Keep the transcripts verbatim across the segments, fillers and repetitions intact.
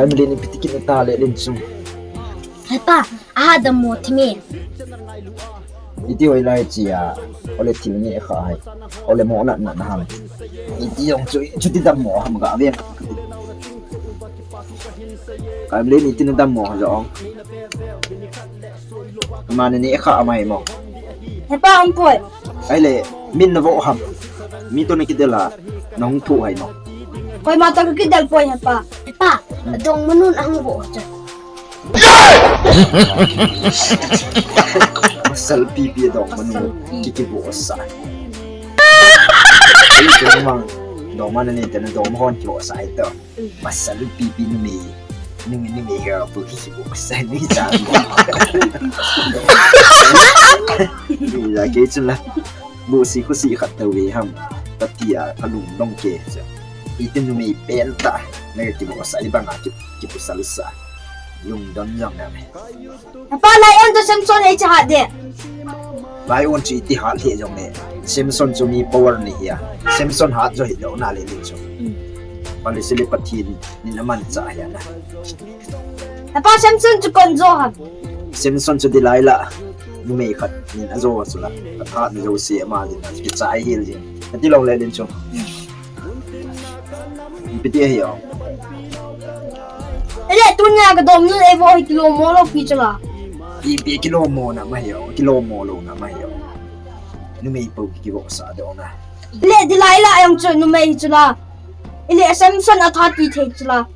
Emily ni piti kit ta le Lenchung. Hepa, aha dam mo thimi. Iti oi lai chia, ole thil ni kha hai. Ole mo na na na ham. Iti jong chu, chuti dam mo ham ga ve. Ka Emily ni iti na dam mo jong. Mani ni kha amai mo. Hepa, ampoi. Ahile, min na vo ham. Mi to na kidel a, na hung thu hai mo. Koima to kidel poi hepa. Hepa, adongmanun ahung vo chu. Pasal pipi adongmanu, kiki vo sa. Dongmanu ni tena dongmahon ki vo sa ito. Pasal pipi numei. Numei, numei hi pu kisi pu pasal ni sa. Ni la ke chun la. Bu si khu si khat tau ve ham. Pati a kalung dong ke. Iti numei pen ta. Na ki pu sa i bang a ki, ki pu sal sa. Lungdon jong na me. Hepa, Lion to Samson ei cha hat de. Lion chu iti hat le jong le. Samson chu mi power ni hia. Samson hat jo hi lo na le ni chu. Pali sili Pathen ni na man cha hia na. Hepa, Samson chu kon jo ham. Samson chu Delilah. Numei khat ni na jo chu la. Hat ni jo si ma ni na ki chai hil jin. Ati lo le ni chu. Ipi ti ahi o. Ele tunia ka dom nu ei vo hi kilo mo lo pi chala. Ipi kilo mo na ma hi o, kilo mo lo na ma hi o. Numei po ki vo sa do na. Ele Delilah jong chu numei hi chala. Ele Samson a that ti thei chala.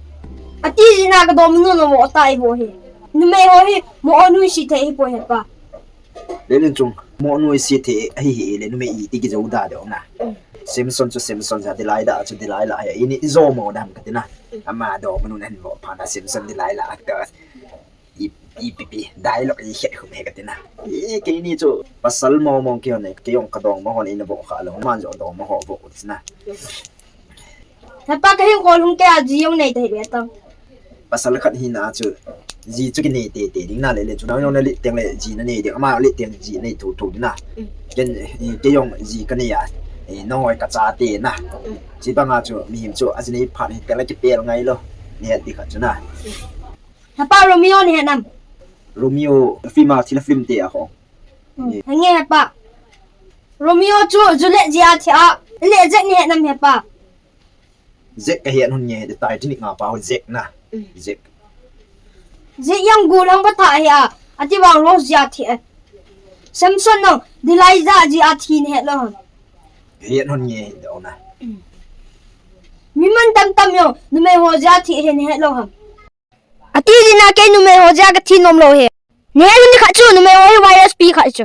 Ati jina ka dom nu no mo ta ei vo hi. Numei ho hi mo o nu si thei hi po hepa. Lenchung, mo nu si thei ahi hi le numei iti ki jo da do na. Samson chu Samson ja, Delilah chu Delilah hi, ini i jo mo dam ka ti na. Ama dongmanu na hin vo pha na Samson Delilah actors. I, ipi pi, dialogue i het hum he ka ti na. I, keini chu pasal mo mo ki hon e, kei jong ka dongmahon ina vo kha lo, man jo dongmaho vo ti na. Hepa, ka hin kol hung ke a ji jong nei ta hi le tang. Pasal khat hina chu, ji chu ki nei tete ding na le le chu, nang jong na li teng le ji na nei ding, ama li teng ji nei thu thu ding na. Ken, eh, kei jong ji ka nei a, eh, na hoi ka cha te na. Chi banga chu, mihem chu, a ji nei phat hi teng le ki pel ngai lo, ni het di khat chu na. Hepa, Romeo ni het nam? Romeo, film a, thil film te a ho. Hmm, henge hepa. Romeo chu Juliet ji a thi a, le Jack ni het nam hepa? Jack ka het hon nge, the Titanic nga pa ho Jack na. Hmm. Jack. Jack jong gul hang pa tha hi a, ati vang Rose ji a thi e. Samson no, Delilah ji a thi ni het lo ham? Het hon nge, do na. Hmm. Mi man tam tam jong, numei ho ji a thi hi ni het lo ham? Ati jina kei numei ho jeh a ka thi nom lou hi. Ni he lun ni khat chu numei ho hi virus pi khat chu.